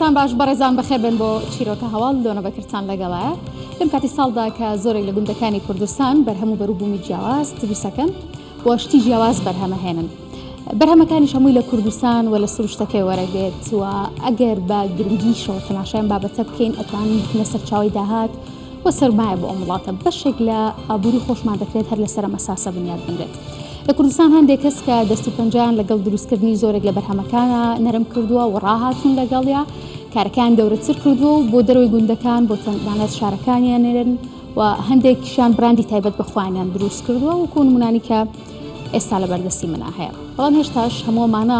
کاتتان باش بەڕێزان بەخێربێن بۆ چیرۆکە هەواڵ لۆنە بەکرتان لەگەڵایە لەم کاتی ساڵدا کە زۆرێک لە گوندەکانی کوردستان بەرهەم و بەروبوومی جیاواز دروستەکەن و شتی جیاواز بەرهەمەهێنن بەرهەمەکانیش هەمووی لە کوردستان و لە سروشتەکەی وەرەگرێت و ئەگەر بە گرنگیشەوە تەماشای ئەم بابەتە بکەین ئەتوانین ببنە سەرچاوەی داهات و سەرمایە بۆ ئەم وڵاتە بەشێک لە ئابووری خۆشمان دەکرێت هەر لەسەر ئەم ئەساسە بنیات بنرێت. لە کوردستان هەندێک کەس کە دەست و پەنجەیان لەگەڵ دروستکردنی زۆرێک لە بەرهەمەکانە نەرم کردووە و ڕاهاتوون لەگەڵیا کارەکەیان گەورەتر کردووە و بۆ دەرەوەی گوندەکان بۆ تەنانەت شارەکانیان نێرن و هەندێکیشیان براندی تایبەت بە خۆیانیان دروست کردووە وەکو نمونانی کە ئێستا لە بەردەستی منا هەیە بەڵام هێشتاش هەموومانە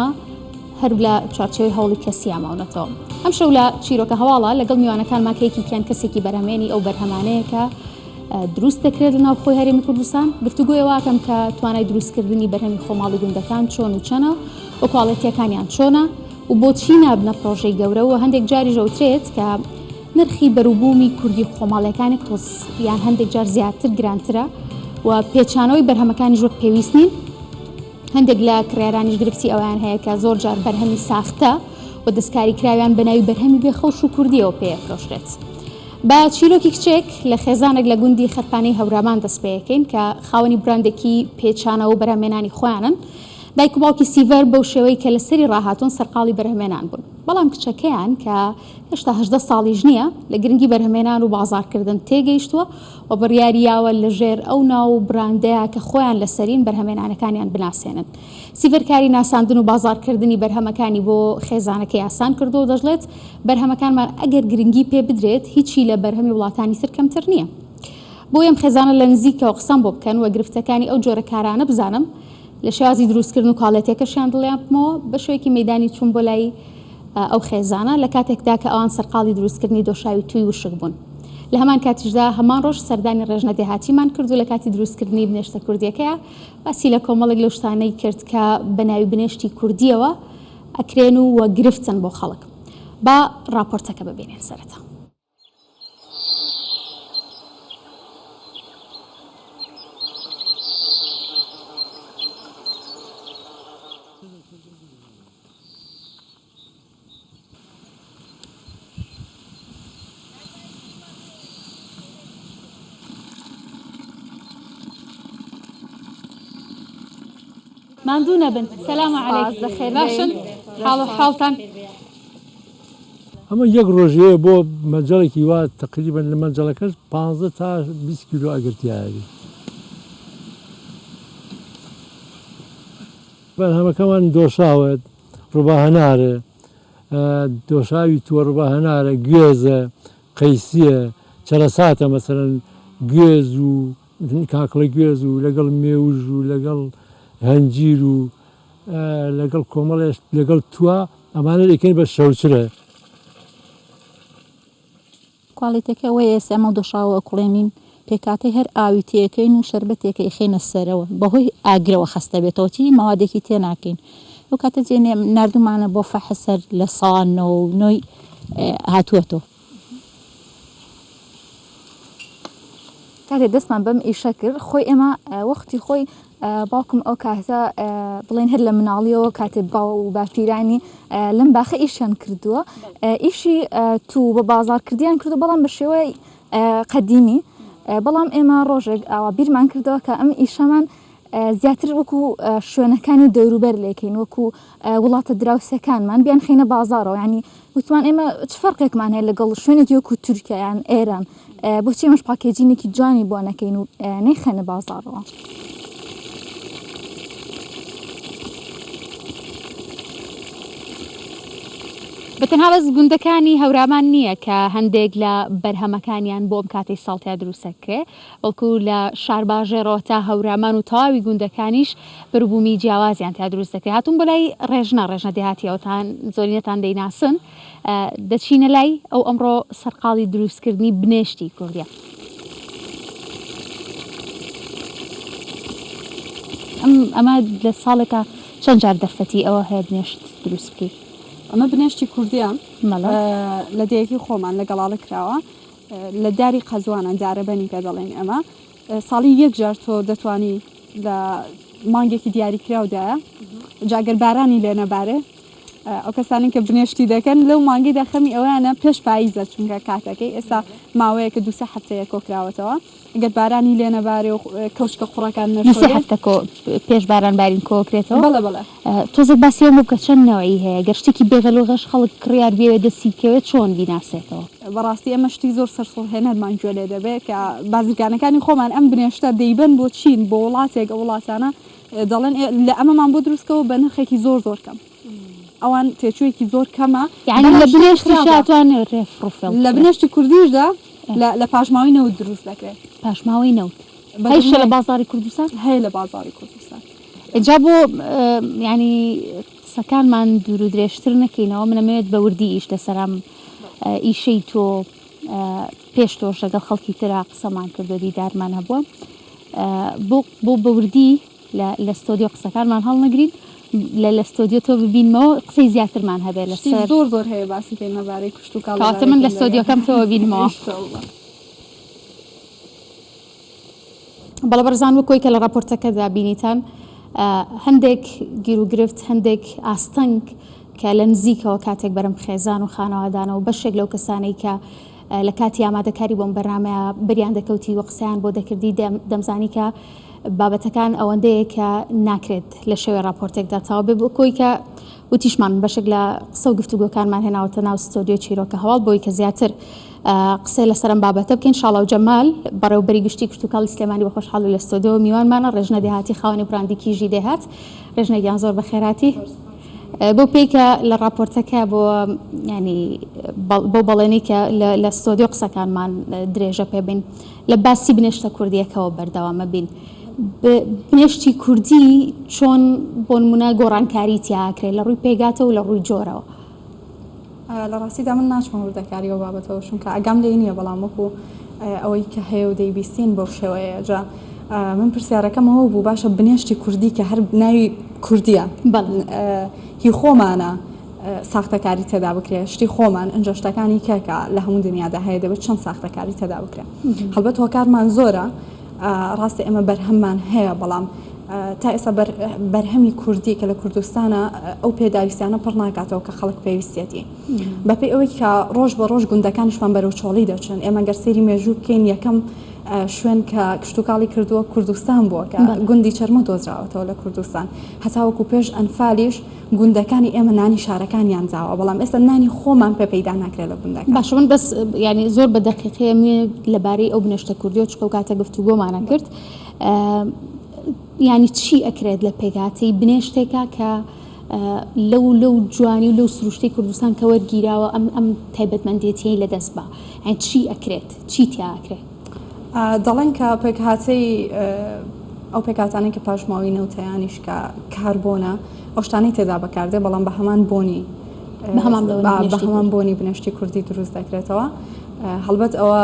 هەر لە چوارچێوەی هەوڵی کەسییا ماونەتەوە. ئەمشەو لە چیرۆکە هەواڵە لەگەڵ میوانەکانمان کە یەکێکیان کەسێکی بەرهەمێنی ئەو بەرهەمانەیە کە دروست دەکرێت لە ناوخۆی هەرێمی کوردستان گفتوگۆی واکەم کە توانای دروستکردنی بەرهەمی خۆماڵی گوندەکان چۆن و چەنە و کواڵێتیەکانیان چۆنە و بۆچی نابنە پرۆژەی گەورە و هەندێک جاریش ئەوترێت کە نرخی بەروبوومی کوردی خۆماڵیەکانی تۆز یان هەندێک جار زیاتر گرانترە و پێچانەوەی بەرهەمەکانیش وەک پێویست نین. هەندێک لە کڕیارانیش گرفتی ئەوەیان هەیە کە زۆر جار بەرهەمی ساختە و دەستکاری کراویان بە ناوی بەرهەمی بێ خەوش و کوردیەوە پێ ئەفرۆشرێت. بە چیرۆکی کچێک لە خێزانێک لە گوندی خەرپانەی هەورامان دەست پێیەکەین کە خاوەنی براندێکی پێچانەوە و بەرهەمێنانی خۆیانن. دایک و باوکی سیڤەر بەو شێوەی کە لەسەری ڕاهاتوون سەرقاڵی بەرهەمێنان بوون. بەڵام کچەکەیان کە هێشتا 18 ساڵیش نییە لە گرنگی بەرهەمێنان و بازاڕکردن تێگەیشتووە و بڕیاری یاوە لە ژێر ئەو ناو و براندەیا کە خۆیان لەسەرین بەرهەمێنانەکانیان بناسێنن. سیڤەر کاری ناساندن و بازاڕکردنی بەرهەمەکانی بۆ خێزانەکەی ئاسان کردووە و دەشڵێت، بەرهەمەکانمان ئەگەر گرنگی پێ بدرێت هیچی لە بەرهەمی وڵاتانی تر کەمتر نییە. بۆیە ئەم خێزانە لە نزیکەوە قسەم بۆ بکەن و گرفتەکانی ئەو جۆرە کارانە بزانم لە شێوازی دروستکردن و کواڵێتیەکەشیان دڵنیا ببمەوە، بە شێوەیەکی مەیدانی چووم بۆ لای ئەو خێزانە لە کاتێکدا کە ئەوان سەرقاڵی دروستکردنی دۆشاوی تووی وشک بوون. لە هەمان کاتیشدا هەمان ڕۆژ سەردانی ڕێژنە دێهاتیمان کرد و لە کاتی دروستکردنی بنێشتە کوردییەکەیا باسی لە کۆمەڵێک لەو شتانەی کرد کە بە ناوی بنێشتی کوردییەوە ئەکرێن و گرفتن بۆ خەڵک. با ڕاپۆرتەکە ببینین سەرەتا. ماندوو نەبن سلام علیک باشن حاڵ و حاڵتان. ئەمە یەک ڕۆژەیە بۆ مەنجەڵێکی وا تەقریبەن لە مەنجەڵەکەش پانزە تا 20 کیلۆ ئەگەر تیایە بەرهەمەکەمان دۆشاوە ڕوبا هەنارە دۆشاوی تووە ڕوبا هەنارە گوێزە قەیسیە چەرەساتە مەسەلەن گوێز و کاکڵە گوێز و لەگەڵ مێوژ و لەگەڵ هەنجیر و لەگەڵ کۆمەڵێ لەگەڵ تووە ئەمانە دەکەین بە شەوچرە. کواڵیتەکە ئەوەیە ئێستا ئێمە دۆشاوە ئەکوڵێنین پێکهاتەی هەر ئاوی تێئەکەین و شەربەتێکە ئەیخەینە سەرەوە بەهۆی ئاگرەوە خەستە بێتەوە چی مەوادێکی تێناکەین ئەو کاتە جێ ناردومانە بۆ فەحس هەر لە سا نۆ و نۆی هاتووەتەوە. کاتێ دەستمان بەم ئیشە کرد خۆی ئێمە وەختی خۆی باوکم ئەو کاتە بڵێن هەر لە مناڵیەوە کاتێ باو و باپیرانی لەم باخە ئیشیان کردووە ئیشی تو بە بازاڕکردیان کردو بەڵام بە شێوەی قەدیمی بەڵام ئێمە ڕۆژێک ئاوا بیرمان کردەوە کە ئەم ئیشەمان زیاتر وەکو شوێنەکانی دەوروبەر لێکەین وەکو وڵاتە دراوسێکانمان بیانخەینە بازاڕەوە یانی وتمان ئێمە چ فەرقێکمان هەیە لەگەڵ شوێنێکی وەکو تورکیا یان ئێران بۆچی ئێمەش packaging ێکی جوانی بۆ نەکەین و نەیخەینە بازاڕەوە. بە تەنها بەس گوندەکانی هەورامان نییە کە هەندێک لە بەرهەمەکانیان بۆ ئەم کاتەی ساڵ تیا دروست ئەکرێ، بەڵکو لە شارباژێڕەوە تا هەورامان و تەواوی گوندەکانیش بەروبوومی جیاوازیان تیا دروست دەکرێت. هاتووم بۆ لای ڕێژنە، ڕێژنە دێهاتی ئەوتان زۆرینەتان دەیناسن، دەچینە لای ئەو ئەمڕۆ سەرقاڵی دروستکردنی بنێشتی کوردیە. ئەم ئەمە لە ساڵێکا چەند جار دەرفەتی ئەوە هەیە بنێشت دروست بکەی؟ ئەمە بنێشتی کوردیە لە دێیەکی خۆمان لە گەڵاڵە کراوە. لە داری قەزوانە، دارەبەنی پێ دەڵێین ئێمە، ساڵی یەک جار تۆ دەتوانی لە مانگێکی دیاریکراودایە، جا گەر بارانی لێ نەبارێ. ئەو کەسانەی کە بنێشتی دەکەن لەو مانگەیدا خەمی ئەوەیانە پێش پاییزە چونکە کاتەکەی ئێستا ماوەیەکە دوو سێ هەفتەیە کۆکراوەتەوە گەر بارانی لێ نەبارێ و کەوچکە قوڕەکان دوو سێ نەشۆرێ. هەفتە کۆ پێش باران بارین کۆکرێتەوە؟ بەڵێ بەڵێ. تۆزێک باسی ئەوەم بۆ بکە چەند نەوعی هەیە گەر شتێکی بێ غەل و غەش خەڵک کڕیار بیەوێت دەستی بکەوێت چۆن بیناسێتەوە؟ بەڕاستی ئێمە شتی زۆر سەرسوڕهێنەرمان گوێ لێ دەبێ کە بازرگانەکانی خۆمان ئەم بنێشتە دەیبەن بۆ چین بۆ وڵاتێک ئەو وڵاتانە دەڵێن ئێ لە ئەمەمان بۆ دروست کەوە بە نرخێکی زۆر زۆر کەم ئەوان تێچوویەکی زۆر کەمە یعنی لە بەڵام شتێکی بنێشتیشا خراپە ئەتوانێ ڕێف ڕوفێڵ لە بکرێ؟ بنێشتی کوردیشدا لە لە پاشماوەی نەوت دروست دەکرێت. پاشماوەی نەوت بە هەیشە لە دڵنیایی بازاڕی کوردستان؟ هەیە لە بازاڕی کوردستان. جا بۆ یانی قسەکانمان دوور و درێژتر نەکەینەوە من ئەمەوێت بە وردی ئیش لەسەر ئەم ئیشەی تۆ پێش تۆش لەگەڵ خەڵکی ترا قسەمان کردو دیدارمان هەبووە بۆ بۆ بە وردی لە لە ستۆدیۆ قسەکانمان هەڵنەگرین لە لە ستۆدیۆ تۆ ببینمەوە قسەی زیاترمان هەبێ شتی لەسەر زۆر زۆر هەیە باسی کەین لەبارەی کشتوکاڵ کەواتە لەبارەی من لە گوندەکان ستۆدیۆکەم تۆ بینمەوە. ئینشاڵڵا. بەڵێ بەڕێزان وەک ئەوەی کە لە ڕاپۆرتەکەدا بینیتان هەندێک گیروگرفت هەندێک ئاستەنگ کە لە نزیکەوە کاتێک بەرەم خێزان و خانەوادانەوە بەشێک لەو کەسانەی کە لە کاتی ئامادەکاری بۆم بەرنامەیە بریان دەکەوتی و قسەیان بۆ دەکردی دەمزانی کە بابەتەکان ئەوەندەیە کە ناکرێت لە شێوەی ڕاپۆرتێکدا تەواو بێ بۆ کۆی کە وتیشمان بەشێک لە قسە و گفتوگۆکانمان هێناوەتە ناو ستۆدیۆی چیرۆکە هەواڵ بۆی کە زیاتر قسەی لەسەر ئەم بابەتە بکەین شاڵاو جەمال بەڕێوبەری گشتی کشتوکاڵی سلێمانی بە خۆشحاڵی لە ستۆدیۆ میوانمانە ڕێژنە دێهاتی خاوەنی براندی کیژی دێهات ڕێژنە گیان زۆر بەخێرهاتی بۆ پێی کە لە ڕاپۆرتەکە بۆ ینی بۆ بەڵێنی کە لە ستۆدیۆ قسەکانمان درێژە پێ بین لە باسی بنێشتە کوردیەکەوە بەردەوامە بین بنێشتی کوردی چۆن بۆ نمونە گۆڕانکاری تیاکرێت لە ڕووی پێگاتەوە و لە ڕووی جۆرەوە لە ڕاستیدا من ناچمە وردەکاری ئەو بابەتەوە چونکە ئاگام لێی نییە بەڵام وەکو ئەوەی کە هەیە و دەیبیستین بەو شێوەیە جا من پرسیارەکەم ئەوە بوو باشە بنێشتی کوردی کە هەر ناوی کوردیە هی خۆمانە ساختەکاری تێدا بکرێ شتی خۆمان ئەنجا شتەکانی کێکە لە هەموو دنیادا هەیە دەبێت چەند ساختەکاری تێدا بکرێ هەڵبەت هۆکارمان زۆرە ڕاستە ئێمە بەرهەممان هەیە بەڵام تا ئێستا بەرهەمی کوردی کە لە کوردستانە ئەو پێداویستیانە پڕ ناکاتەوە کە خەڵک پێویستیەتی بەپێی ئەوەی کە ڕۆژ بە ڕۆژ گوندەکانیشمان بەرەو چۆڵی دەچن ئێمە گەر سەیری مێژوو بکەین یەکەم شوێن کە کشتوکاڵی کردووە کوردستان بووە کە گوندی چەرمە دۆزراوەتەوە لە کوردستان هەتاوەکو پێش ئەنفالیش گوندەکانی ئێمە نانی شارەکانیان داوە بەڵام ئێستا نانی خۆمان پێ پەیدا ناکرێت لە گوندەکان. باشە من بەس یانی زۆر بە دەقیقی ئەموێ لەبارەی ئەو بنێشتە کوردیەوە چونکە ئەو کاتە گفتوگۆمانە کرد یانی چی ئەکرێت لە پێکهاتەی بنێشتێکا کە لەو لەو جوانی و لەو سروشتەی کوردستان کە وەرگیراوە ئەم ئەم تایبەتمەندێتیەی لەدەست با یانی چی ئەکرێت چی تیا ئەکرێت؟ دەڵێن کە پێکهاتەی ئەو پێکهاتانەی کە پاشماوەی نەوتە یانیش کە کاربۆنە ئەو شتانەی تێدا بەکاردێ بەڵام بە هەمان بۆنی بە هەمان بۆنی بنێشتی کوردی دروست دەکرێتەوە هەڵبەت ئەوە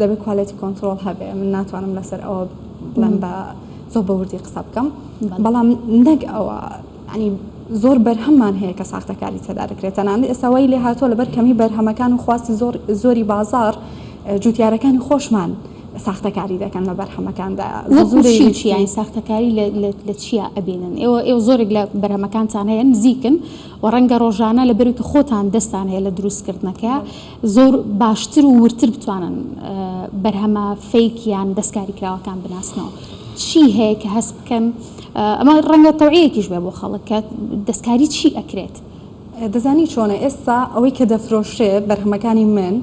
دەبێت quality control هەبێ من ناتوانم لەسەر ئەوە بڵێم بە زۆر بە وردی قسە بکەم بەڵام نەک ئەوە ینی زۆر بەرهەممان هەیە کە ساختەکاری تێدا دەکرێت تەنانەت ئێستا وای لێ هاتووە لەبەر کەمی بەرهەمەکان و خواستی زۆر زۆری بازاڕ جوتیارەکانی خۆشمان ساختەکاری دەکەن لە بەرهەمەکاندا وەکو چی چی یانی ساختەکاری لە چیا ئەبینن ئێوە ئێوە زۆرێک لە بەرهەمەکانتان هەیە نزیکن و ڕەنگە ڕۆژانە لە بەروی کە خۆتان دەستان هەیە لە دروستکردنەکە زۆر باشتر و وردتر بتوانن بەرهەمە فەیک یان دەستکاری کراوەکان بناسنەوە چی هەیە کە هەست بکەن ئەمە ڕەنگە تەوعیەکیش بێ بۆ خەڵک کە دەستکاری چی ئەکرێت. دەزانی چۆنە ئێستا ئەوەی کە دەفرۆشرێ بەرهەمەکانی من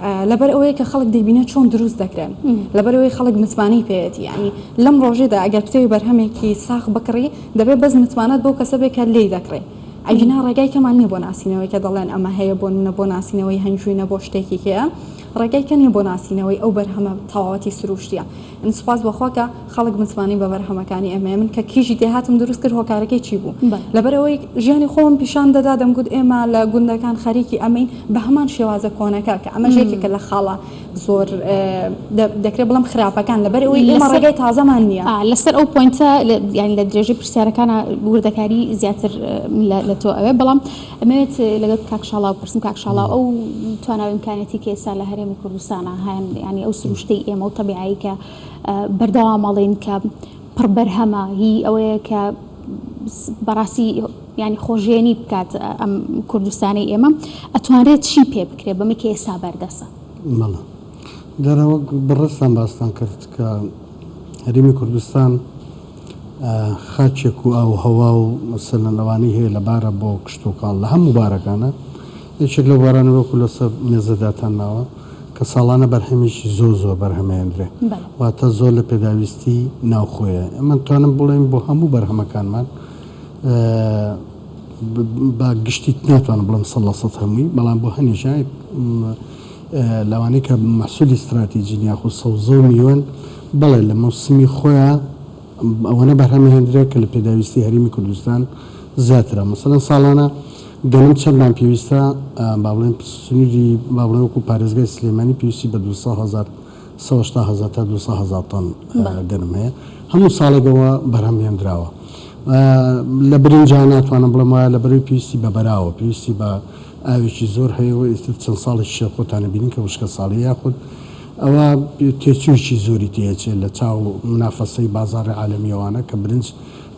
لەبەر ئەوەیە کە خەڵک دەیبینێت چۆن دروست دەکرێن لەبەر ئەوەی خەڵک متمانەی پێیەتی یعنی لەم ڕۆژێدا ئەگەر بتەوێ بەرهەمێکی ساغ بکڕی دەبێت بەس متمانەت بەو کەسە بێ کە لێی دەکڕی ئەگینا ڕێگای کەمان نییە بۆ ناسینەوەی کە دەڵێن ئەمە هەیە بۆ نمونە بۆ ناسینەوەی هەنگوینە بۆ شتێکی کەیە ڕێگای کە نییە بۆ ناسینەوەی ئەو بەرهەمە تەواوەتی سروشتیە من سوپاس بۆ خوا کە خەڵک متمانەی بە بەرهەمەکانی ئێمەیە من کە کیژی دێهاتم دروست کرد هۆکارەکەی چی بوو لەبەرئەوەی ژیانی خۆمم پیشان دەدا دەمگوت ئێمە لە گوندەکان خەریکی ئەمەین بە هەمان شێوازە کۆنەکە کە ئەمەش یەکێکە لە خاڵە زۆر دەکرێت بڵێم خراپەکان لەبەرئەوەی ئێمە ڕێگای تازەمان نییە. لەسەر ئەو point ە یانی لە درێژەی پرسیارەکانا وردەکاری زیاتر لە تۆ ئەوێ بەڵام ئەمەوێت لەگەڵ کاک شاڵاو بپرسم کاک شاڵاو ئەو توانا و ئیمکانیەتی کە ئێستا لە هەرێمی کوردستانا هەن یانی ئەو سروشتەی ئێمە و تەبیعەی کە بەردەوام ئەڵێین کە پڕ بەرهەمە هی ئەوەیە کە بەڕاستی. یانی خۆژێنی بکات ئەم کوردستانەی ئێمە ئەتوانرێت چی پێ بکرێت بەمەی کە ئێستا بەردەسە؟ بەڵێ دیارە وەک بەڕێزتان باستان کرد کە هەرێمی کوردستان خاکێک و ئاو و هەوا و مەسەلەن ئەوانەی هەیە لەبارە بۆ کشتوکاڵ لە هەموو بارەکانە یەکێک لەو بارانە وەکو لەسەر مێزە داتان ناوە کە ساڵانە بەرهەمێکی زۆر زۆر بەرهەمەیەندرێ واتە زۆر لە پێداویستی ناوخۆیە ئێمە توانم بڵێین بۆ هەموو بەرهەمەکانمان بە گشتی ناتوانم بڵێم سەد لە سەد هەمووی بەڵام بۆ هەنێکیان لەوانەی کە مەحسولی ستراتیجین یاخود سەوزە و میوەن بەڵێ لە مەوسمی خۆیان ئەوەنە بەرهەم هێندرێت کە لە پێداویستی هەرێمی کوردستان زیاترە مەسەلەن ساڵانە گەنم چەندمان پێویستە با بڵێن سنووری با بڵێن وەکو پارێزگای سلێمانی پێویستی بە 200 هەزار 180 هەزار تا 200 هەزار تۆن گەنم هەیە هەموو ساڵێک ئەوە بەرهەم هێندراوە لە برنجا ناتوانم بڵێم وایە لە بەرەوەی پێویستی بە بەراوە پێویستی بە ئاوێکی زۆر هەیە و ئیتر چەند ساڵێکیشە خۆتان ئەبینن کە وشکە ساڵیە یاخود ئەوە تێچوویەکی زۆری تێئەچێت لە چاو مونافەسەی بازاڕی عالەمی ئەوانە کە برنج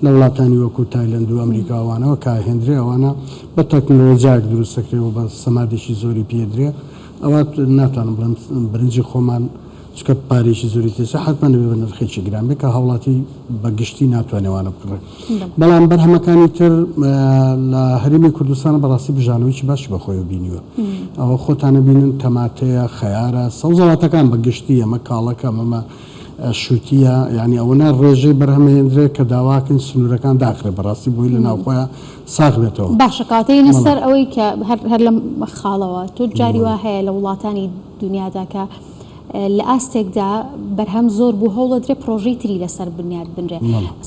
لە وڵاتانی وەکو تایلەند و ئەمریکا ئەوانەوە کە ئەهێندرێ ئەوانە بە تەکنۆلۆجایەک دروست دەکرێ و بە سەمادێکی زۆری پێدرێ ئەوە ناتوانم بڵێم برنجی خۆمان چونکە پارەیەکی زۆری تێچێت حەتمەن دەبێت بە نرخێکی گران بێت کە هاوڵاتی بە گشتی ناتوانێت وانە بکڕێت بەڵام بەرهەمەکانی تر لە هەرێمی کوردستان بەڕاستی بژانەوەیکی باشی بەخۆیەوە بینیوە ئەوە خۆتانە بینن تەماتەیە خەیارە سەوزەواتەکان بە گشتی ئەمە کاڵەکە ئەمە شووتیە یعنی ئەوەنە ڕێژەی بەرهەمهێندرێت کە داواکەین سنوورەکان داخرێ بەڕاستی بۆی لە ناوخۆیان ساغ بێتەوە. باشە کەواتە یەنە سەر ئەوەی کە هەر لەم خاڵەوە تۆ جاری وا هەیە لە وڵاتانی دونیادا کە لە ئاستێکدا بەرهەم زۆر بوو هەوڵەدرێ پرۆژەی تری لەسەر بنیات بنرێ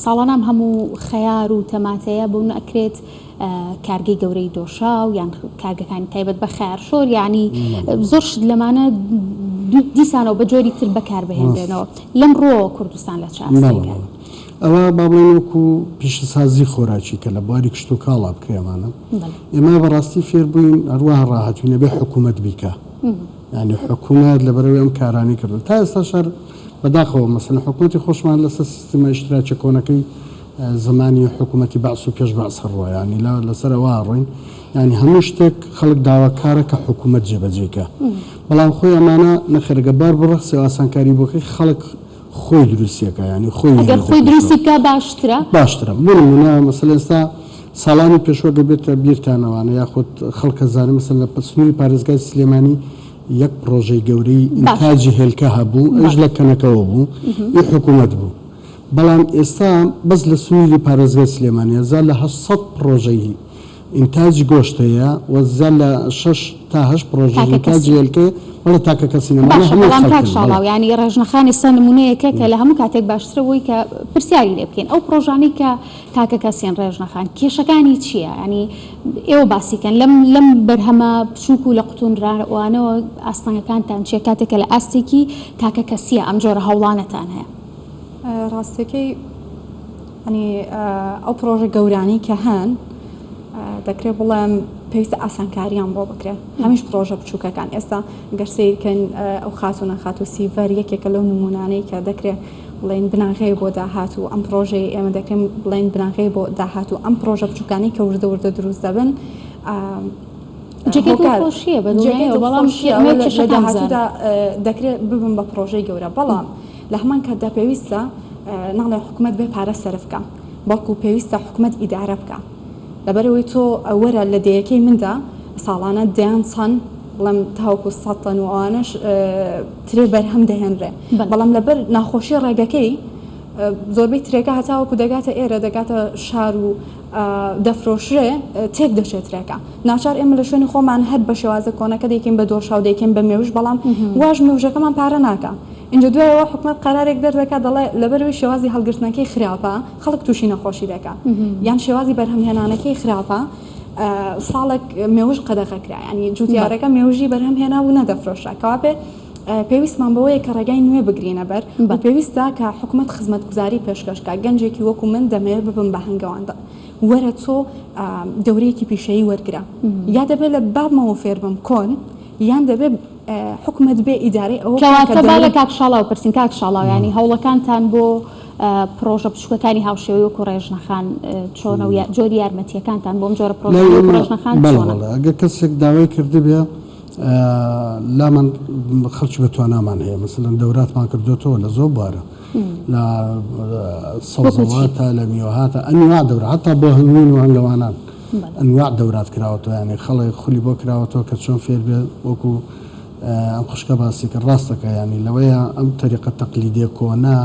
ساڵانە ئەم هەموو خەیار و تەماتەیە بۆ نەکرێت کارگەی گەورەی دۆشاو یان کارگەکانی تایبەت بە خەیار شۆر یعنی زۆر شت لەمانە دیسانەوە بە جۆری تر بەکاربهێنرێنەوە لەم ڕووەوە کوردستان لە چ ئاستێکە؟ ئەوە با بڵێین وەکو پیشەسازی خۆراکی کە لە بواری کشتوکاڵا بکرێ ئەمانە ئێمە بەڕاستی فێر بووین هەروەها ڕاهاتوین ئەبێ حکوومەت بیکا یعنی حکوومەت لەبەرەوەی ئەم کارانەی کردو تا ئێستا شەر بەداخەوە مەسەلەن حکوومەتی خۆشمان لەسەر سیستمە ئیشتراکیە کۆنەکەی زمانی حکوومەتی بەعس و پێش بەعس هەڕوا یعنی لە لەسەر ئەوە ڕۆین یعنی هەموو شتێک خەڵک داواکارە کە حکوومەت جێبەجێی کە بەڵام خۆی ئەمانە نەخێرەگە بار بڕەخسێ و ئاسانکاری بۆکەی خەڵک خۆی دروستیەکا یانی خۆی ئەگەر خۆی دروستی بکا باشترە؟ باشترە بۆ نمونە مەسەلەن ئێستا ساڵانی پێشوە گەر بێتە بیرتانەوانە یاخود خەڵک ئەزانێ مەسەلەن لە سنوری پارێزگای سلێمانی یەک پڕۆژەی گەورەی ئینتاجی هێلکە هەبوو ئەویش لە کەنەکەوە بوو ئی حکوومەت بوو بەڵام ئێستا بەس لە سنوری پارێزگای سلێمانی زیاد لە 800 پڕۆژەی ئینتاجی گۆشت هەیە و زیاد لە شەش تا هەشت پڕۆژەی ئینتاجی هێلکە هەیە، بەڵێ تاکەکەسی نەمانە باشە هەموو بەڵام کاک خەڵکن، بەڵێ. شاڵاو یانی ڕێژنەخان ئێستا نمونەیەکە کە لە هەموو کاتێک باشترە بۆی کە پرسیاری لێ بکەین ئەو پڕۆژانەی کە تاکەکەسین ڕێژنەخان کێشەکانی چییە یانی ئێوە باسی کەن لەم لەم بەرهەمە بچووک و لە قوتونراوانەوە ئاستەنگەکانتان چییە کاتێک کە لە ئاستێکی تاکەکەسیە ئەم جۆرە هەوڵانەتان هەیە؟ ڕاستیەکەی یانی ئەو پڕۆژە گەورانەی کە هەن دەکرێت بڵێم پێویستە ئاسانکاریان بۆ بکرێت هەمیش پڕۆژە بچووکەکان ئێستا گەر سیرکەن ئەو خاتوونە خاتوو سیڤەر یەکێکە لەو نمونانەی کە دەکرێت بڵێن بناغەیە بۆ داهات و ئەم پڕۆژەی ئێمە دەکرێن بڵێن بناغەیە بۆ داهات و ئەم پڕۆژە بچووکانەی کە وردە وردە دروست دەبن جێگەی دڵخۆشییە بە دڵنیایەوە بەڵام لە داهاتوودا دەکرێت ببن بە پڕۆژەی گەورە بەڵام لە هەمان کاتدا پێویستە ناڵێم حکومەت بێ پارە سەرف بکا بەڵکو پێویستە حکومەت ئیدارە بکا لەبەرئەوەی تۆ وەرە لە دێیەکەی مندا ساڵانە دەیان تەن بڵێم تاوەکو سەد تەن و ئەوانەش ترێ بەرهەم دەهێنرێ بەڵام لەبەر ناخۆشی ڕێگەکەی زۆربەی ترێکە هەتاوەکو دەگاتە ئێرە دەگاتە شار و دەفرۆشرێ تێک دەچێت ترێکە ناچار ئێمە لە شوێنی خۆمان هەر بە شێوازە کۆنەکە دەیکەین بە دۆشاو دەیکەین بە مێوژ بەڵام واش مێوژەکەمان پارە ناکا ئینجا دوایەوە حکومەت قەرارێک دەردەکات دەڵێ لەبەرئەوەی شێوازی هەڵگرتنەکەی خراپە خەڵک تووشی نەخۆشی دەکا یان شێوازی بەرهەمهێنانەکەی خراپە ساڵێک مێوژ قەدەغە کرا یانی جوتیارەکە مێوژی بەرهەم هێنابوو نەدەفرۆشرا کەوابێ پێویستمان بەوەیە کە ڕێگای نوێ بگرینە بەر و پێویستە کە حکومەت خزمەتگوزاری پێشکەش کا گەنجێکی وەکو من دەمەوێت ببم بە هەنگەوان وەرە تۆ دەورەیەکی پیشەیی وەرگرە یا دەبێت لە بابمەوە فێربم کۆن یان دەبێت حکومەت بێ ئیدارەی ئەوە بکات کە کەواتە با لە دەورە کاک شاڵاو پرسین کاک شاڵاو یانی هەوڵەکانتان بۆ. پڕۆژە بچووکەکانی هاوشێوەی وەکو ڕێژنەخان چۆنە و جۆری یارمەتییەکانتان بۆ ئەم جۆرە پڕۆژانەی وەکو ڕێژنەخان چۆنە؟ ئەگەر کەسێک داوای کردبێ لامان خەڵکی بە توانامان هەیە مەسەلەن دەوراتمان کردوێتەوە لە زۆر بوارە لە سەوزەواتە لە میوەهاتە ئەنوا دەورە هەتا بۆ هەنگوین و هەنگەوانان ئەنواع دەورات کراوەتەوە یانی خەڵک خولی بۆ کراوەتەوە کە چۆن فێر بێ وەکو ئەم خوشکە باسی کرد ڕاستەکە یانی لەوەیە ئەم تەریقە تەقلیدیە کۆنە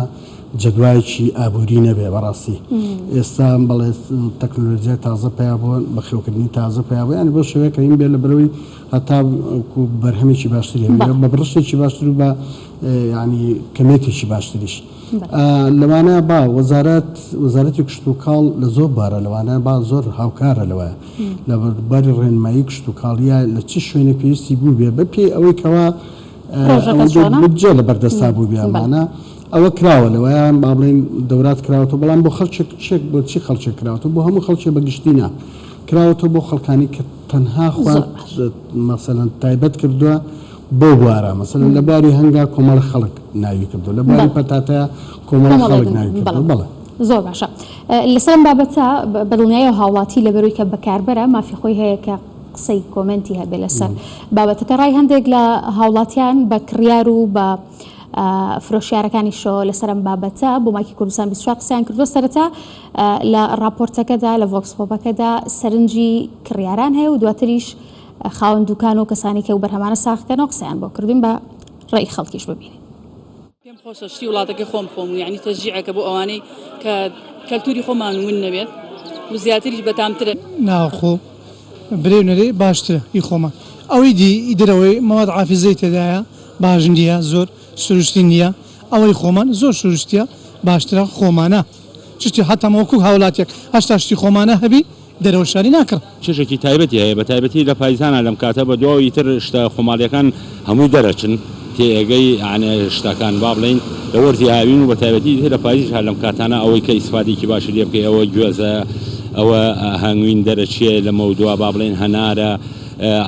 جەدوایەکی ئابووری نەبێ بەڕاستی ئێستا بەڵێ تەکنۆلۆژیای تازە پیا بووە بەخێوکردنی تازە پیا بووە یانی بۆ شێوەیە کە هین بێ لە بەرەوەی هەتا بەرهەمێکی باشتری هەبێ بە بڕشتێکی باشتر و بە یانی کەمێتێکی باشتریش لەوانە با وەزارەت وەزارەتی کشتوکاڵ لە زۆر بارە لەوانە با زۆر هاوکارە لەوە لە باری ڕێنمایی کشتوکاڵیە لە چ شوێنێک پێویستی بووبێ بە پێی ئەوەی کەوا بودجە لە بەردەستا بووبێ ئەمانە ئەوە کراوە لەوەیە با بڵێین دەورات کراوەتەوە بەڵام بۆ خەڵکێک چێک بۆ چی خەڵکێک کراوەتەوە بۆ هەموو خەڵکێ بە گشتی نا کراوەتەوە بۆ خەڵکانی کە تەنها خۆیان مەسەلەن تایبەت کردووە بۆ بوارە مەسەلەن لە بواری هەنگا کۆمەڵە خەڵک ناوی کردووە لە بواری پەتاتەیا کۆمەڵە خەڵک ناوی کردووە بەڵێ. زۆر باشە لەسەر ئەم بابەتە بەدڵنیایەوە هاوڵاتی لەبەرەوەی کە بەکاربەرە مافی خۆی هەیە کە قسەی کۆمێنتی هەبێ لەسەر بابەتەکە ڕای هەندێک لە هاوڵاتیان بە کڕیار و بە فرۆشیارەکانیشەوە لەسەر ئەم بابەتە بۆ مایکی کوردستان 24 قسەیان کردووە سەرەتا لە ڕاپۆرتەکەدا لە vox pop ەکەدا سەرنجی کڕیاران هەیە و دواتریش خاوەن دوکان و کەسانی کە و بەرهەمانە ساغکەنەوە قسەیان بۆ کردوین بە ڕێی خەڵکیش ببینین. پێم خۆشە شتی وڵاتەکەی خۆم بخۆم و یعنی تەشجیعێکە بۆ ئەوانەی کە کەلتوری خۆمان ون نەبێت و زیاتریش بەتامترە. ناوخۆ برێ و نەرێ باشترە ئی خۆمان ئەوەی دی ئی دەرەوەی مەواد عافیزەی تێدایە باش نییە زۆر سروشتی نییە ئەوەی خۆمان زۆر سروشتیە باشترە خۆمانە چشتی هەتا وەکو هاوڵاتیەک هەشتا شتی خۆمانە هەبی دەرەوە شاری ناکڕم. چێژێکی تایبەتی هەیە بەتایبەتی لە پایزانا لەم کاتە بە دواوە ئیتر شتە خۆماڵیەکان هەمووی دەرەچن تێئەگەی یانێ شتەکان با بڵێین لە وەرزی هاوین و بەتایبەتی ئیتر لە پایزیش هەر لەم کاتانە ئەوەی کە ئیسفادەیەکی باشی لێ بکەی ئەوە گوێزە ئەوە هەنگوین دەرەچێ لەمەودوا با بڵێین هەنارە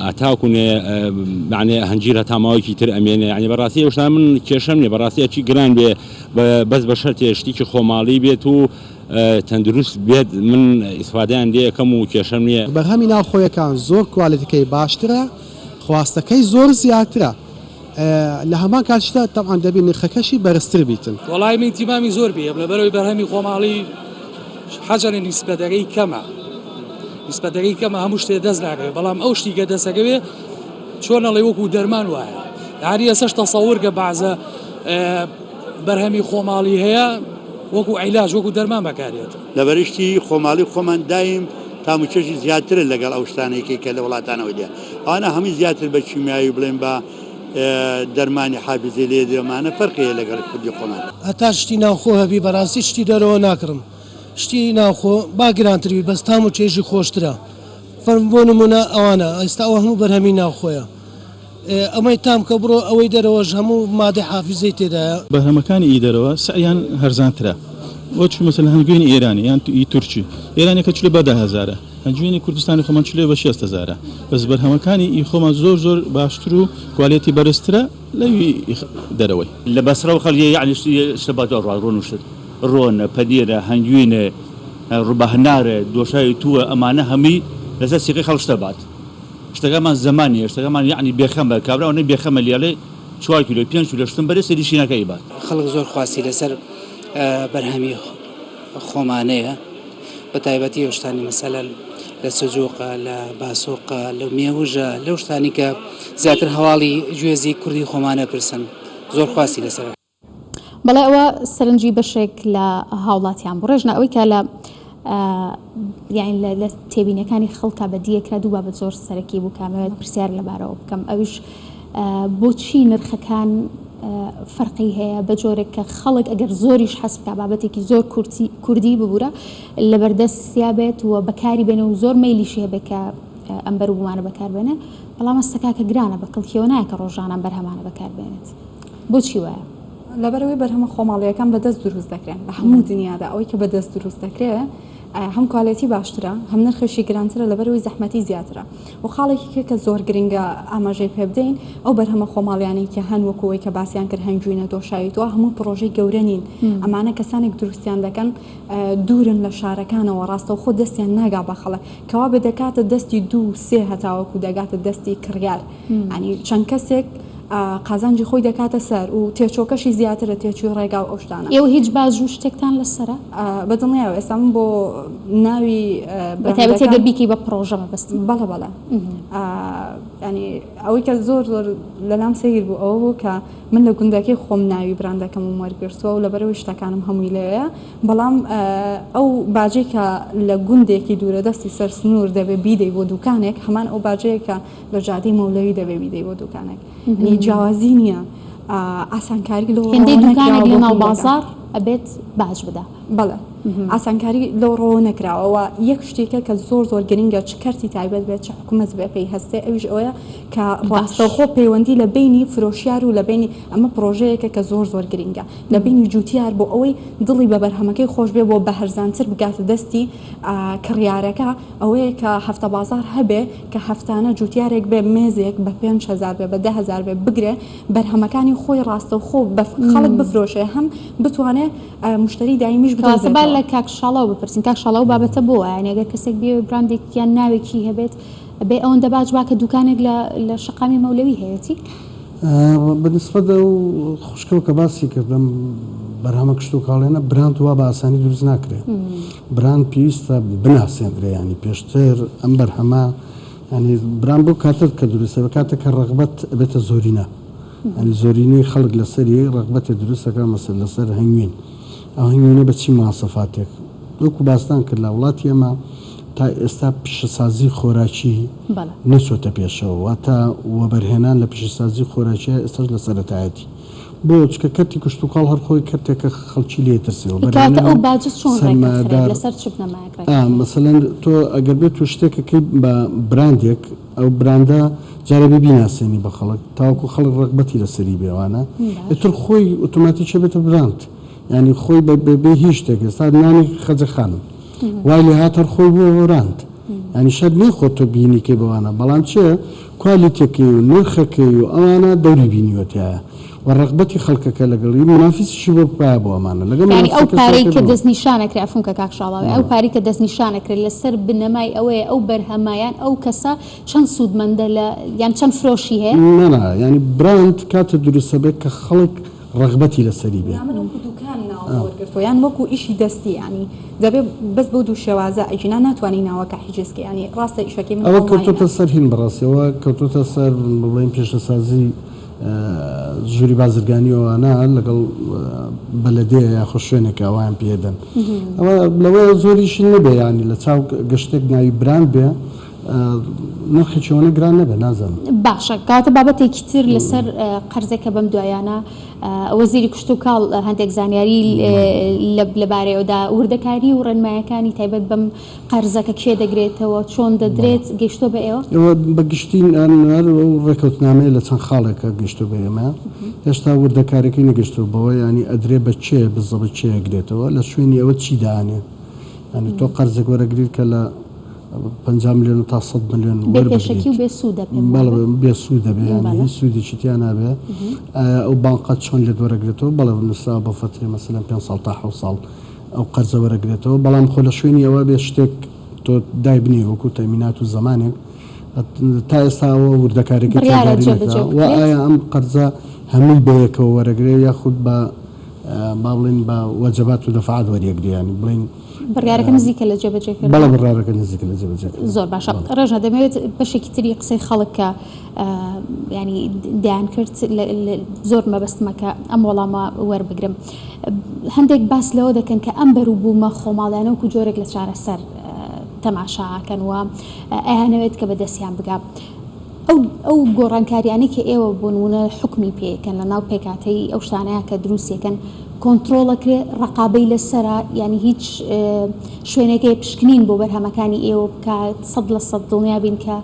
هەتاکو نێ یانێ هەنجیر هەتا ماوەیەکی تر ئەمێنێ یانی بەڕاستی ئەو شتانە من کێشەم نیە بەڕاستی ئەچی گران بێ بەس بە شەرتێ شتیکی خۆماڵی بێت و تەندروست بێت من ئیسفادەیان لێ ئەکەم و کێشەم نیە. بەرهەمی ناوخۆیەکان زۆر کوالێتیکەی باشترە خواستەکەی زۆر زیاترە لە هەمان کاتیشدا تەبعەن دەبی نرخەکەشی بەرزتر بیتن. وەڵای من ئیهتیمامی زۆر پێی هەبوو لەبەرئەوەی بەرهەمی خۆماڵی حەجەنە نیسبەتەکەی کەمە نیسبەتەکەی کەمە هەموو شتێ دەست ناکەوێت بەڵام ئەو شتی کە دەستەکەوێ چۆن ئەڵێ وەکو دەرمان وایە یعنی ئێسش تەسەور کە بەعزە بەرهەمی خۆماڵی هەیە وەکو عیلاج وەکو دەرمان بەکارێت. لەبەرشتی خۆماڵی خۆمان دایم تام و چێژی زیاترە لەگەڵ ئەو شتانەی کە لە وڵاتانەوە دێ ئەوانە هەمووی زیاتر بە کیمیاوی بڵێن بە دەرمانی حافیزەی لێ دێ ئەمانە فەرقی هەیە لەگەڵ کوردی خۆمان. هەتا شتی ناوخۆ هەبی بەراستی شتی دەرەوە ناکڕم شتی ناوخۆ با گرانتر بی بەس تام و چێژی خۆشترە فەرموو بۆ نمونە ئەوانە ئێستا ئەوە هەموو بەرهەمی ناوخۆیە ئەمەی تام کە بڕۆ ئەوەی دەرەوەش هەموو مادەی حافیزەی تێدایە. بەرهەمەکانی ئی دەرەوە سعریان هەرزانترە وەک مەسەلەن هەنگوینی ئێرانی یان ئی تورکی ئێرانیەکە چلێ بە دە هەزارە هەنگوینی کوردستانی خۆمان چلێ بە شێست هەزارە بەس بەرهەمەکانی ئی خۆمان زۆر زۆر باشتر و کوالێتی بەرزترە لەوی دەرەوەی. لە بەسرەوە خەڵکی یەعنی شتە باتۆ ئەڕوا ڕۆن و شت ڕۆنە پەنیرە هەنگوینە ڕوبە هەنارە دۆشاوی تووە ئەمانە هەمووی لەسەر سیقەی خەڵک شتە بات. شتەکەمان زەمان نیە شتەکەمان یەعنی بێخەمە کابرا ئەوەنە بێخەمە لێڵێ چوار کیلۆ پێنج کیلۆ شتم بەرێ سەری شینەکە ئەیبات. خەڵک زۆر خواستی لەسەر بەرهەمی خۆمانەیە بە تایبەتی ئەو شتانی مەسەلەن لە سجوقە لە باسۆقە لە مێوژە لەو شتانی کە زیاتر هەواڵی گوێزی کوردی خۆمانە پرسن زۆر خواستی لەسەرە. بەڵێ ئەوە سەرنجی بەشێک لە هاوڵاتیان بوو ڕێژنە ئەوەی کە لە یانی لە تێبینەکانی خەڵکا بەدیەکرا دوو بابەت زۆر سەرەکی بوو کامەوێت پرسیار لەبارەوە بکەم ئەویش بۆچی نرخەکان فەرقی هەیە بە جۆرێک کە خەڵک ئەگەر زۆریش حەز بکا بابەتێکی زۆر کورتی کوردی ببوورە لەبەردەستیا بێت و بەکاری بێنێ و زۆر مەیلیشی هەبێت کە ئەم بەروبوومانە بەکار بێنێ بەڵام ئەستەکا کە گرانە بە کەڵکیەوە نایە کە ڕۆژانە ئەم بەرهەمانە بەکار بێنێت. بۆچی وایە؟ لەبەرئەوەی بەرهەمە خۆماڵییەکان بە دەست دروست دەکرێن لە هەموو دنیادا ئەوەی کە بە دەست دروست دەکرێ. هەم quality باشترە هەم نرخیشی گرانترە لەبەرئەوەی زەحمەتی زیاترە و خاڵێکی کە کە زۆر گرنگە ئاماژەی پێ بدەین ئەو بەرهەمە خۆماڵیانەی کە هەن وەکو ئەوەی کە باسیان کرد هەنگوینە دۆشاوی تۆ هەموو پڕۆژەی گەورە نین ئەمانە کەسانێک دروستیان دەکەن دوورن لە شارەکانەوە ڕاستەوخۆ دەستیان ناگا بە خەڵک کەوابێ دەکاتە دەستی دوو سێ هەتاوەکو دەگاتە دەستی کڕیار ینی چەند کەسێک قازانجی خۆی دەکاتە سەر و تێچۆکەشی زیاترە تێچووی ڕێگا و ئەو شتانە. ئێوە هیچ باج و شتێکتان لەسەرە؟ بە دڵنیایەوە ئێستا من بۆ ناوی بە تایبەتی ئەگەر بیکەی بە پڕۆژە مەبەستم. بەڵێ بەڵێ ینی ئەوەی کە زۆر زۆر لەلام سەیر بوو ئەوە بوو کە من لە گوندەکەی خۆم ناوی براندەکەمم وەرگرتووە و لەبەرئەوەی شتەکانم هەمووی لەوێیە بەڵام ئەو باجەی کە لە گوندێکی دوورە دەستی سەر سنوور دەبێ بیدەی بۆ دوکانێک هەمان ئەو باجەیە کە لە جادەی مەولەوی دەبێ بیدەی بۆ دوکانێک یعنی جیاوازی نییە ئاسانکاری لەو هێندەی ڕووەوە دوکانێک نەکراوە لە بۆ ناو گوندەکان. بازاڕ ئەبێت باج بدا. بەڵێ ئاسانکاری لەو ڕووەوە نەکراوە و یەک شتێکە کە زۆر زۆر گرنگە چ کەرتی تایبەت بێت چ حکومەت بێ پێی هەستێ ئەویش ئەوەیە کە ڕاستەوخۆ پەیوەندی لە بەینی فرۆشیار و لە بەینی ئەمە پڕۆژەیەکە کە زۆر زۆر گرنگە لە بەینی جوتیار بۆ ئەوەی دڵی بە بەرهەمەکەی خۆش بێ بۆ بە هەرزانتر بگاتە دەستی کڕیارەکە ئەوەیە کە هەفتە بازاڕ هەبێ کە هەفتانە جوتیارێک بێ مێزێک بە 5000 بێ بە 10000 بێ بگرێ بەرهەمەکانی خۆی ڕاستەوخۆ بە خەڵک بفرۆشێ هەم بتوانێ مشتری دایمیش کەواتە با بدۆزێتەوە. لە کاک شاڵاو بپرسین کاک شاڵاو بابەتە بۆ وایە یانی ئەگەر کەسێک بیەوێ براندێک یان ناوێکی هەبێت ئەبێ ئەوەندە باج با کە دوکانێک لە لە شەقامی مەولەوی هەیەتی؟ بە نیسبەت ئەو خوشکەوە کە باسی کرد ئەم بەرهەمە کشتوکاڵیانە براند وا بە ئاسانی دروست ناکرێ براند پێویستە بناسێندرێ ینی پێشتر ئەم بەرهەمە ینی براند بۆ کاتە کە دروستە بە کاتە کە ڕەغبەت ئەبێتە زۆرینە ینی زۆرینەی خەڵک لەسەری ڕەغبەتێ دروستەکە مەسەل لەسەر هەنگوین ئەو هەنگوینە بە چی مواسەفاتێک وەکو باستان کرد لە وڵاتی ئێمە تا ئێستا پیشەسازی خۆراکی نەچۆتە پێشەوە واتە وەبەرهێنان لە پیشەسازی خۆراکیە ئێستاش لە سەرەتایەتی بۆ؟ چونکە کەرتی کشتوکاڵ هەر خۆی کەرتێکە خەڵکی لێ ترسێ کەواتە وەبەرهێنەر ئەو و باجە چۆن ڕێک ئەخرێت سەرمایەدار لەسەر چ بنەمایەک ڕێک ئا ئەخرێت؟ مەسەلەن تۆ ئەگەر بێت و شتێکەکەی بە براندێک ئەو براندە جارێ بێ بیناسێنی بە خەڵک تاوەکو خەڵک ڕەغبەتی لەسەری بێ وانە باش. ئیتر خۆی ئۆتۆماتیکی ئەبێتە براند یانی خۆی بە بێ هیچ شتێک ئێستا نانی خەجە خانم وای لێ هات هەر خۆی بووە براند یانی شەرت نییە خۆت تۆ بینیکەی بەوانە بەڵام چێ کوالیتەکەی و نرخەکەی و ئەوانە دەوری بینیوە تیایا و ڕەغبەتی خەڵکەکە لەگەڵی مونافیسیشی بۆ پایە بۆ ئەمانە لەگەڵ یانی ئەو مونافیسەکەش پارەی تاکە کە بوو. دەستنیشان ئەکرێ عەفوم کە کاک شاڵاوی ئەو بەڵێ. پارەی کە دەستنیشان ئەکرێ لەسەر بنەمای ئەوەیە ئەو بەرهەمە یان ئەو کەسە چەند سوودمەندە لە یان چەند فرۆشی هەیە؟ نا نا یانی براند کاتێ دروست ئەبێ کە خەڵک ڕەغبەتی لەسەری بێ. نا من وەکو دوکان ناوم وەرگرتوە یان وەکو ئیشی دەستی یانی دەبێ بەس بەو دوو شێوازە ئەگینا ناتوانی ناوەکە حیجز کەی یانی ڕاستە ئیشەکەی من ئەوە ئۆنڵاینە. کەوتۆتە سەر هین بەڕاستی ئەوە کەوتۆتە سەر بڵێین پیشەسازی ژووری بازرگانی و ئەوانە لەگەڵ بەلەدیە یاخۆ شوێنێک کە ئەوان پێ دەن ئەوە لەوەیە زۆریشی نەبێ یانی لە چاو گەشتێک ناوی براند بێ نرخێکی ئەوەنە گران نەبێ نازانم. باشە کەواتە بابەتێکی تر لەسەر قەرزێک کە بەم دوایانە وەزیری کشتوکاڵ هەندێک زانیاری لەبارەیەوە دا وردەکاری و ڕێنمایەکانی تایبەت بەم قەرزە کە کێ دەگرێتەوە چۆن دەدرێت گەیشتووە بە ئێوە؟ ئێوە بە گشتی هەر ئەو ڕێکەوتنامەیە لە چەند خاڵێکە گەیشتووە بە ئێمە هێشتا وردەکاریەکەی نەگەیشتووە بەوە یانی ئەدرێ بە کێ بزەبت کێ ئەگرێتەوە لە شوێنی ئەوە چی دانێ یانی تۆ قەرزێک وەرەگریت کە لە 50 ملیۆن تا 100 ملیۆن بێ پێشەکی و بێ سوودە پێم بەڵێ بێ سوودە بێ یانی هیچ سوودێکی تیا نابێ ئایا ئەو بانقە چۆن لێت وەرەگرێتەوە بەڵێ نووسراوە بە فەترەی مەسەلەن پێنج ساڵ تا حەوت ساڵ ئەو قەرزە وەرەگرێتەوە بەڵام خۆ لە شوێنی ئەوە بێ شتێک تۆ دایبنێ وەکو تەمینات و زەمانێک تا ئێستا ئەوە وردەکاریەکەی بڕیارە تیاداری جێبەجێ نەکراوە و بکرێت. ئایا ئەم قەرزە هەمووی بەیەکەوە وەرەگرێ یاخود بە با بڵێین بە وەجەبات و دەفعات وەریەگرێ یانی بڵێین بڕیارەکە نزیکە لە جێبەجێکردن؟ بەڵێ بڕیارەکە نزیکە لە جێبەجێکردن. زۆر باشە ڕێژنە دەمەوێت بەشێکی تری قسەی خەڵک کە ینی دەیان کرد زۆر مەبەستمە کە ئەم وەڵامە وەربگرم هەندێک باس لەوە دەکەن کە ئەم بەروبوومە خۆماڵیانە وەکو جۆرێک لە چارەسەر تەماشاکەن و ئەیانەوێت کە بەدەستیان بگا. ئەو ئەو گۆڕانکاریانەی کە ئێوە بۆ نموونە حوکمی پێ ئەکەن لە ناو پێکهاتەی ئەو شتانەیا کە دروستی ئەکەن کۆنتڕۆڵ ئەکرێ ڕەقابەی لەسەرە یانی هیچ شوێنێک هەیە پشکنین بۆ بەرهەمەکانی ئێوە بکات 100% دڵنیا بین کە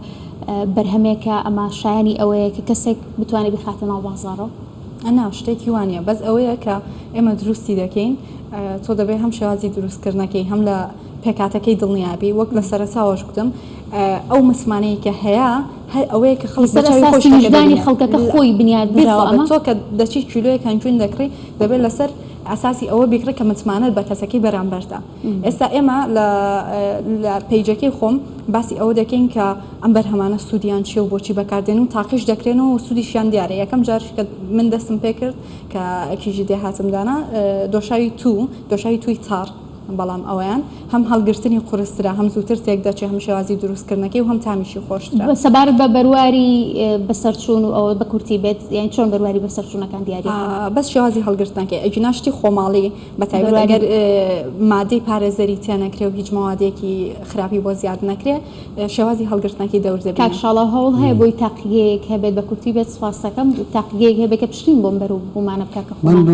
بەرهەمێکە ئەمە شایانی ئەوەیە کە کەسێک بتوانێت بیخاتە ناو بازاڕەوە؟ نا شتێکی وا نییە بەس ئەوەیە کە ئێمە دروستی دەکەین تۆ دەبێ هەم شێوازی دروستکردنەکەی هەم لە. پێکهاتەکەی دڵنیابی وەک لە سەرەتاوەش گوتم ئەو متمانەیە کە هەیە هەر ئەوەیە کە خەڵک لەسەر بە چاوی خۆی ئەساسی شتەکە ویژدانی دەبینێ. خەڵکەکە خۆی بنیات نراوە بالضبط ئەمە؟ تۆ کە دەچی کیلۆیەک هەنگوین دەکڕی دەبێت لەسەر ئەساسی ئەوە بیکڕی کە متمانەت بە کەسەکەی بەرامبەرتە ئێستا ئێمە لە لە پەیجەکەی خۆم باسی ئەوە دەکەین کە ئەم بەرهەمانە سوودیان چیە و بۆچی بەکاردێن و تاقیش دەکرێنەوە و سوودیشیان دیارە یەکەم جاریش کە من دەستم پێکرد کە کیژی دێهاتم دانا دۆشاوی توو دۆشاوی تووی تاڕ بەڵام ئەوەیان هەم هەڵگرتنی قورسترە هەم زووتر تێک دەچێ هەم شێوازی دروستکردنەکەی و هەم تامیشی خۆشترە. سەبارەت بە بەرواری بەسەرچوون و ئەوە بە کورتی بێت یانی چۆن بەرواری بەسەرچوونەکان دیاری ئەکەن؟ بەس شێوازی هەڵگرتنەکەی ئەگینا شتی خۆماڵی بە تایبەت ئەگەر مادەی پارێزەری تێنەکرێ و هیچ مەوادێکی خراپی بۆ زیاد نەکرێ شێوازی هەڵگرتنەکەی دەور دەبینێ. کاک شاڵاو هەوڵ هەیە بۆی تاقیگەیەک هەبێت بە کورتی بێت سوپاست دەکەم تاقیگەیەک هەبێت کە پشتین بۆم بەرو بومانە بکا کە من خۆمان.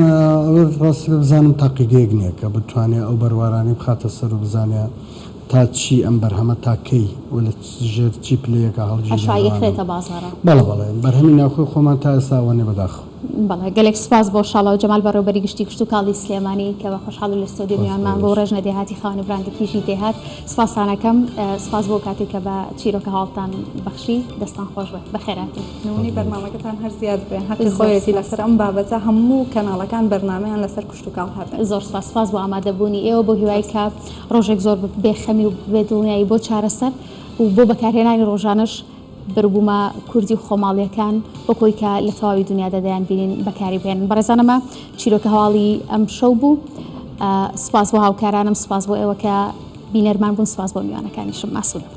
ئەوە ڕاستی بێ بزانم تاقیگەیەک نییە کە بتوانێ ئەو بەروارانەی بخاتە سەر و بزانێ تا چی ئەم بەرهەمە تا کەی و لە ژێر چی پلەیەکا هەڵگیرێ ئەشا لەوانە. یەخرێتە بازاڕا. بەڵێ بەڵێ بەرهەمی ناوخۆی خۆمان تا ئێستا ئەوە نیە بەداخەوە. بەڵێ گەلێک سوپاس بۆ شاڵاو جەمال بەڕێوەبەری گشتی کشتوکاڵی سلێمانی کە بە خۆشحاڵی لە ستۆدیۆ سوپاس میوانمان بوو بۆ ئێوەش. ڕێژنە دێهاتی خاوەنی براندی کیژی دێهات سوپاستان ئەکەم سوپاس بۆ کاتێک کە بە چیرۆکە هەواڵتان بەخشی دەستان خۆش بێت بەخێرهاتن. نمونەی بەرنامەکەتان هەر زیاد بێ هەقی زۆر خۆیەتی سوپاس. لەسەر ئەم بابەتە هەموو کەناڵەکان بەرنامەیان لەسەر کشتوکاڵ هەبێ. زۆر سوپاس سوپاس بۆ ئامادەبوونی ئێوە بۆ هیوای کە ڕۆژێک زۆر بێ خەمی و بێ دڵنیایی بۆ چارەسەر و بۆ بەکارهێنانی ڕۆژانەش بەروبوومە کوردی و خۆماڵیەکان وەک ئەوەی کە لە تەواوی دنیادا دەیان بینین بەکاری بهێنن. بەڕێزان ئەمە چیرۆکە هەواڵی ئەم شەو بوو. سوپاس بۆ هاوکارانم، سوپاس بۆ ئێوە کە بینەرمان بوون، سوپاس بۆ میوانەکانیشم. ئاسوودە بن.